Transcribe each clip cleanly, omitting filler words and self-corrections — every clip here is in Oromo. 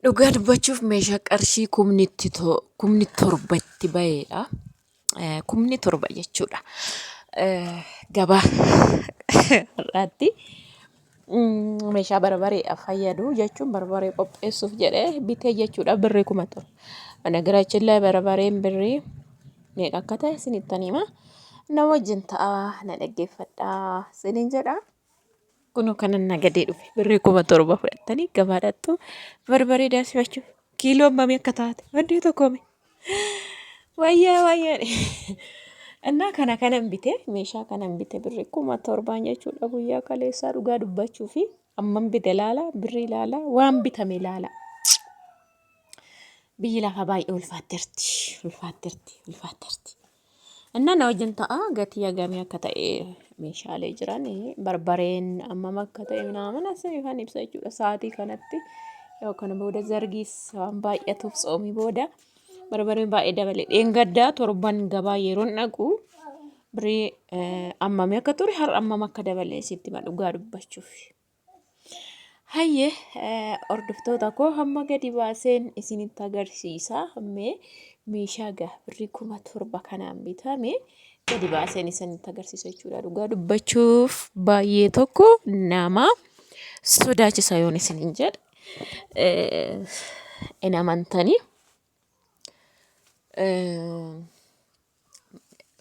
Dhugaa dubbachuuf meeshaa qarshii kumni 7 itti baheedha. Kumni 7 jechuudha. Gabaa har'aatti meeshaa barbareedhaaf fayyadu jechuun barbaree qopheessuuf jedhee bitee jechuudha birrii 7,000. Nagaraachin laa barbareen birrii meeqa akka ta'e isinittan hima. Na wajjin ta'aa na dhaggeeffadhaa isiniin jedha. Kunoo kanan nagadee dhufe birrii 7,000 fudhattanii gabaa dhaqxu barbaree daasifachuuf kiiloo hammamii akka taate maddee tokkoome. Wayyaa wayyaa. Innaa kana kanan bite meeshaa kanan bite birrii 7,000n jechuudha guyyaa kaleessaa dhugaa dubbachuu fi hammam bite laala birrii laala waan bitame laala. Biyyi lafaa baay'ee ulfaatteerti ulfaatteerti ulfaatteerti. Innaa na wajjin ta'a gatii hagamii akka ta'e meeshaalee jiran barbareen hammam akka ta'e minaamin asiniifan ibsa jechuudha sa'aatii kanatti yoo kana booda zargiis waan baay'atuuf tsoomii booda barbareen baay'ee dabale dheengaddaa torban gabaa yeroon dhaqu birrii hammamii akka ture har'a hammam akka dabale sitti hima dhugaa dubbachuuf. Hayyee hordoftoota koo hamma gadi baaseen isinitti agarsiisa. Mee meeshaa gaa birrii 7,000 kanaan bitame gadi baaseen isinitti agarsiisa jechuudha. Dhugaa dubbachuuf baay'ee tokko nama sodaachisa yoon isiniin jedhe hin amantanii.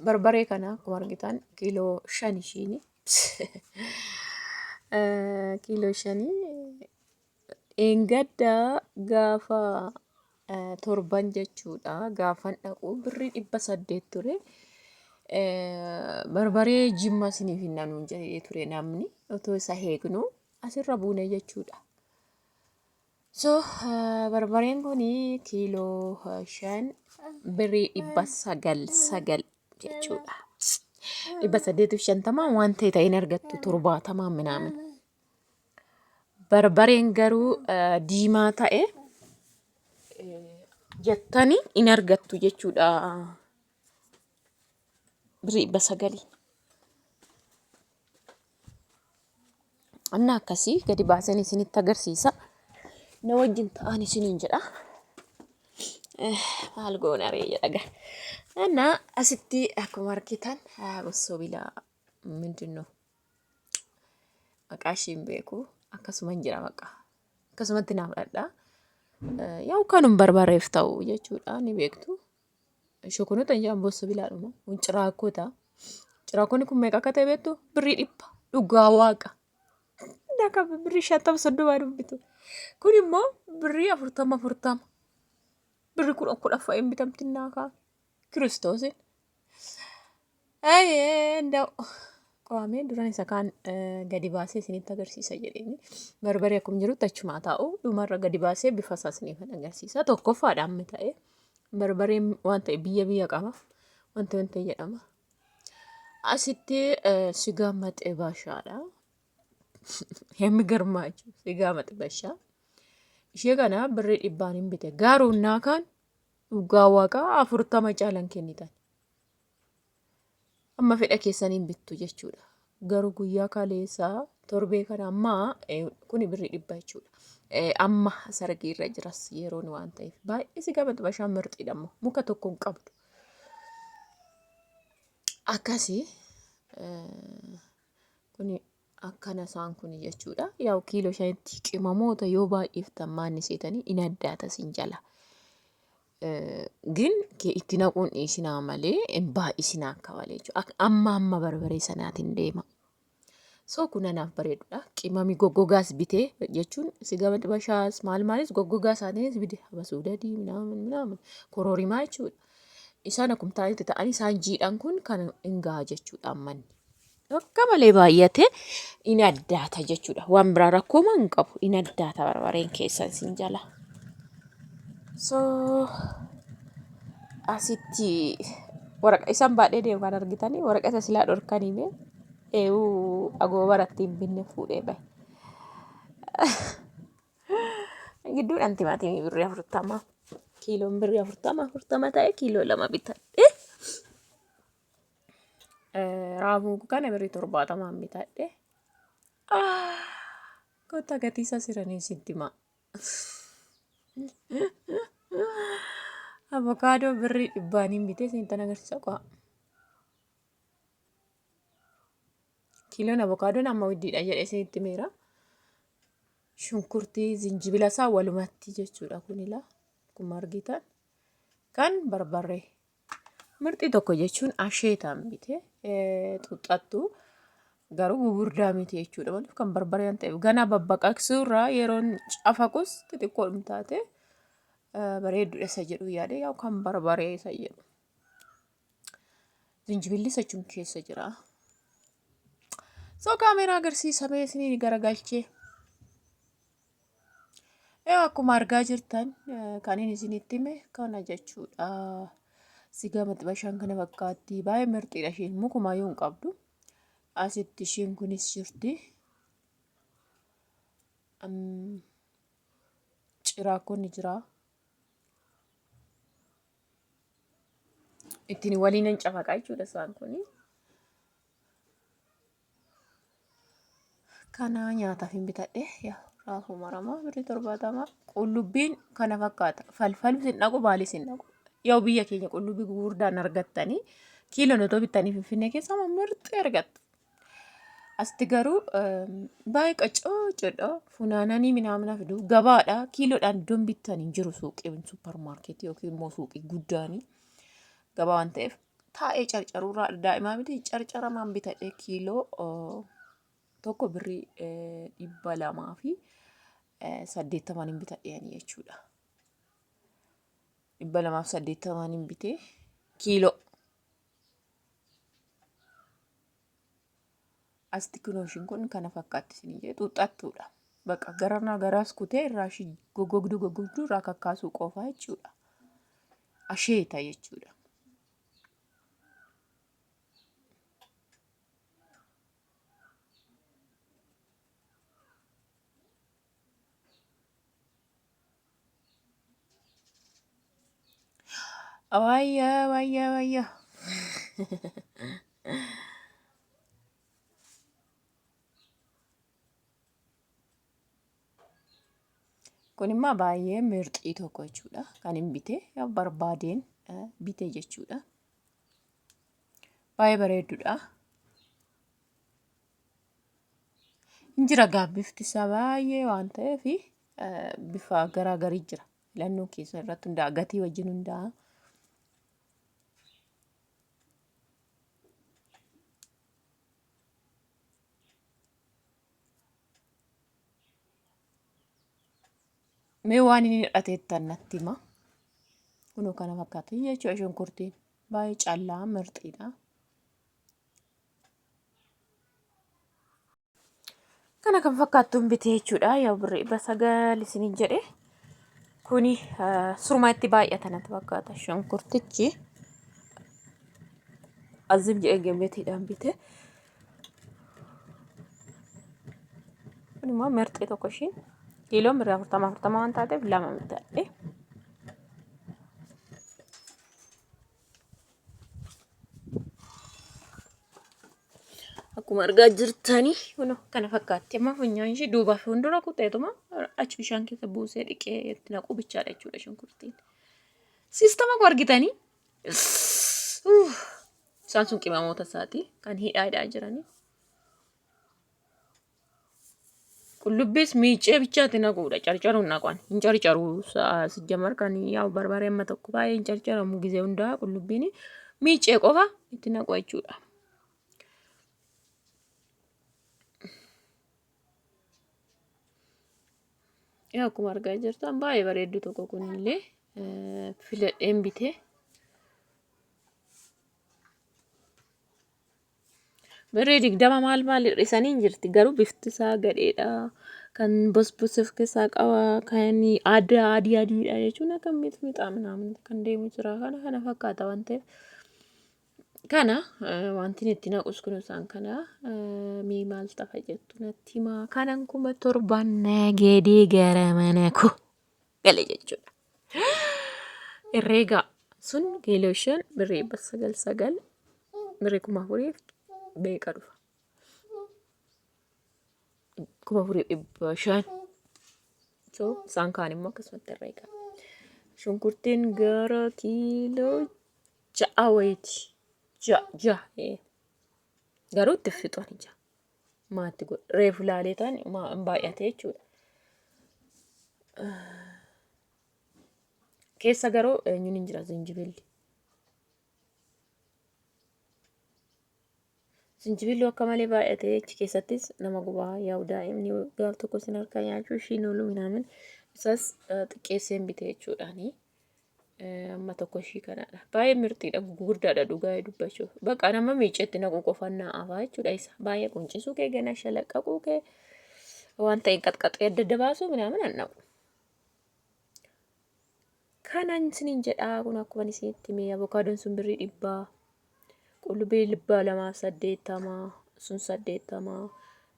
Barbaree kana akkuma argitan kiiloo 5 ishiini. Kiiloo 5 dheengadda gaafa torban jechuudha. Gaafan dhaqu birrii 800 ture. Barbaree jimma isiniif hin nanuun jedhee ture namni otoo isa eegnu asirra buune jechuudha. So barbareen kun kiiloo 5 birrii 909 jechuudha. 850 waan ta'e ta'in argattu 70 minaamin. Barbareen garuu diimaa ta'e jettanii hin argattu jechuudha. Birrii 900. Anna akkasii gadi baaseen isinitti agarsiisa. Na wajjin ta'aan isiniin jedha. Maal goona ree jedha gaa. Anna asitti akkuma argitan bossoo bilaa mindinno maqaa ishii hin beeku akkasuma hin jira maqaa akkasumatti naa fudhadha. Yaa'u kanum barbareef ta'u jechuudha ni beektu. Shokonota hin jedhamu bossa bilaadhuma. Kun ciraakkota. Ciraakkonni kun meeqa akka ta'e beektu? Birrii 100. Dhugaa waaqa. Akka birrii 50 30 dubbitu. Kun immoo birrii 40 40. Birrii 10 10 fa'a hin bitamti naa kaa. Kiristoosin. Ayyee ndaw. Qo'amee duraan isa kaan gadi baasee isinitti agarsiisa jedheeni. Barbaree akkuma jirutti achumaa taa'u dhumarra gadi baasee bifa isaa isiniif agarsiisa. Tokkoffaadha amma ta'e. Barbareen waan ta'e biyya biyya qaba. Wanti wanti jedhama. Asitti sigaa maxibashaadha. Hemmi garmaachu sigaa maxibashaa. Ishee kana birrii 100n hin bite. Garuu innaa kaan dhugaa waaqaa 40 caalan kennitan. Amma fedha keessaniin bittu jechuudha. Garuu guyyaa kaleessaa torbee kana ammaa kuni birrii 100 jechuudha. Amma sargii irra jiras yeroon waan ta'eef baay'ee si gamatti bashaan mirxiidha immoo muka tokko hin qabdu. Akkasii kuni akkana isaan kuni jechuudha. Yaa'u kiiloo 5tti qimamoota yoo baay'iftan maanni seetanii in addaata sin jala. Gin itti naquun dhiisinaa malee hin baay'isinaa akka malee jechuudha. Amma amma barbaree sanaatiin deema. So kun anaaf bareedudha. Qimami goggogaas bitee jechuun siga maxibashaas maal maalis goggogaa isaatiinis bite. Habasuudadii minaamin minaamin kororimaa jechuudha. Isaan akkuma ta'anitti ta'anii isaan jiidhan kun kan hin gaha jechuudha ammanni. Akka malee baay'ate in addaata jechuudha. Waan biraa rakkooma hin qabu. In addaata barbareen keessan sin jala. So asitti waraqa isaan baadhee deemu kan argitanii waraqata silaa dhorkanii mee eewu agoobara ittiin binne fuudhee bahe. Gidduudhaan timaatimii birrii 40 kiiloon birrii 40 40 ta'e kiiloo 2 bitadhe. Raafuu kana birrii 70n bitadhe. Kottaa gatii isaa siranii sitti himaa. Avokaadoo birrii dhibbaaniin bitee isinittan agarsiisa qo'a. Kiiloon avokaadoon amma widdiidha jedhee isinitti himeera. Shunkurtii zinjibila isaa walumatti jechuudha kunila akkuma argitan kan barbarree Mirxii tokko jechuun asheetaan bite xuuxxattu garuu gugurdaa miti jechuudha. Maaliif kan barbaree waan ta'eef ganaa babbaqaqsuu irraa yeroon cafaqus xixiqqoodhum taate bareedduudha isa jedhu yaade yaa kan barbaree isa jedhu. Zinjibilli achum keessa jira. So kaameeraa agarsiisamee isinii garagalchee. Eewa akkuma argaa jirtan kan inni isinitti hime kana jechuudha. Sigaa maxxibashaan kana fakkaatti. Baay'ee mirxiidha isheen mukumaayyuu hin qabdu. Asitti isheen kunis jirti. Ciraakkoon ni jira. Ittiin waliin hin cafaqaa jechuudha isaan kuni. Kana nyaataaf hin bitadhe yaa raafuu maramaa birrii 70. Qullubbiin kana fakkaata. Falfalus hin dhaqu baalis hin dhaqu. Yoo biyya keenya qullubbii gurguddaan argattanii kiiloon otoo bittanii Finfinnee keessa amma mirxii argattu. Asitti garuu baay'ee qaccoocoodha. Funaananii minaamina fidu. Gabaadha. Kiiloodhaan iddoon bittan hin jiru suuqiin supparmaarkeetii yookiin immoo suuqii guddaanii gabaa waan ta'eef taa'ee carcaruurraa daa'imaa miti carcaramaan bitadhe kiiloo tokko birrii 280n hin bitadhe ani jechuudha. 280n hin bitee kiiloo. Asti kunoo ishiin kun kana fakkaatti isin jedhe xuuxxattuudha. Baqa garanaa garaas kutee irraa ishii goggogduu goggogduu irraa kakkaasuu qofaa jechuudha. Asheeta jechuudha. Wayya wayya wayya. Kun immoo baay'ee mirxii tokko jechuudha. Kan hin bite barbaadeen bite jechuudha. Baay'ee bareeddudha. Hin jira gaa bifti isaa baay'ee waan ta'eef bifa garaa garii jira. Filannoo keessa irratti hundaa'a. Gatii wajjin hundaa'a. Mee waan inni hidhateettan natti hima. Kunoo kana fakkaata jechuudha shunkurtiin. Baay'ee callaa mirxiidha. Kana kan fakkaattuun bitee jechuudha. Yaa birrii 900 isiniin jedhe. Kuni surmaa itti baay'ata natti fakkaata. Shunkurtichi azim jedhee gameetiidhaan bite. Kun immoo mirxii tokko ishiin kiiloon birrii 40 40 waan taateef lama bitadhe. Akkuma argaa jirtanii kun kana fakkaatti. Amma funyaan ishee duubaa fi fuuldura kuteetuma achi bishaan keessa buusee dhiqee itti naquu bichaadha jechuudha shunkurtiin. Siistama koo argitanii? Isaan sun qimamoota isaati kan hidhaa hidhaa jiranii. Qullubbiis miicee bichaatti naquudha. Carcaruun naqan. Hin carcaru. Sijjamar kan yaa'u barbaree amma tokko baay'ee hin carcaramu gizee hundaa qullubbiin miicee qofa itti naqu jechuudha. Yaa akkuma argaa jirtan baay'ee bareeddu tokko kunillee filadheen bitee. Birrii 20 maal maal hir'isanii hin jirti garuu bifti isaa gadheedha. Kan bosbos of keessaa qaba kan aadaa adii adiidha jechuun akka mixmixaa minaamin kan deemu jira kana kana fakkaata waan ta'eef. Kana wanti itti naqus kun isaan kana mee maal tafa jettu natti himaa kanan 7,000 nagadee gara mana koo gale jechuudha. Herreegaa sun kiiloo 5 birrii 909 birrii 4,000 meeqa dhufa? 4,500. ናቸው. Isaan kaan immoo akkasumatti herreega. Shunkurtiin gara kiiloo 6 wayiiti. Ja'a ja'a. Garuu itti fixu ani ja'a. Maatti godha. Reefu laalee ta'an hin baay'ate jechuudha. Keessa garuu eenyuun hin jira zinjibilli. Zinjibilli akka malee baay'ate achi keessattis nama gubaa yaa'u daa'imni gaaf tokko isin harkaa nyaachuu ishiin oolu minaamin isas xiqqeesseen bite jechuudhaani. Amma tokko ishii kanadha. Baay'ee mirxiidha gurguddaadha dhugaa dubbachuuf. Bakka nama miicetti naqu qofaan naa afaa jechuudha isa. Baay'ee quncisuu kee gana shalaqqaquu kee waan ta'e qaxqaxee adda adda baasuu minaamin an dhaqu. Kanan isiniin jedhaa kun akkuma isinitti hime avokaadoon sun birrii 100 qullubbii 280 sun 80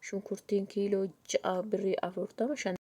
shunkurtiin kiiloo 6 birrii 40.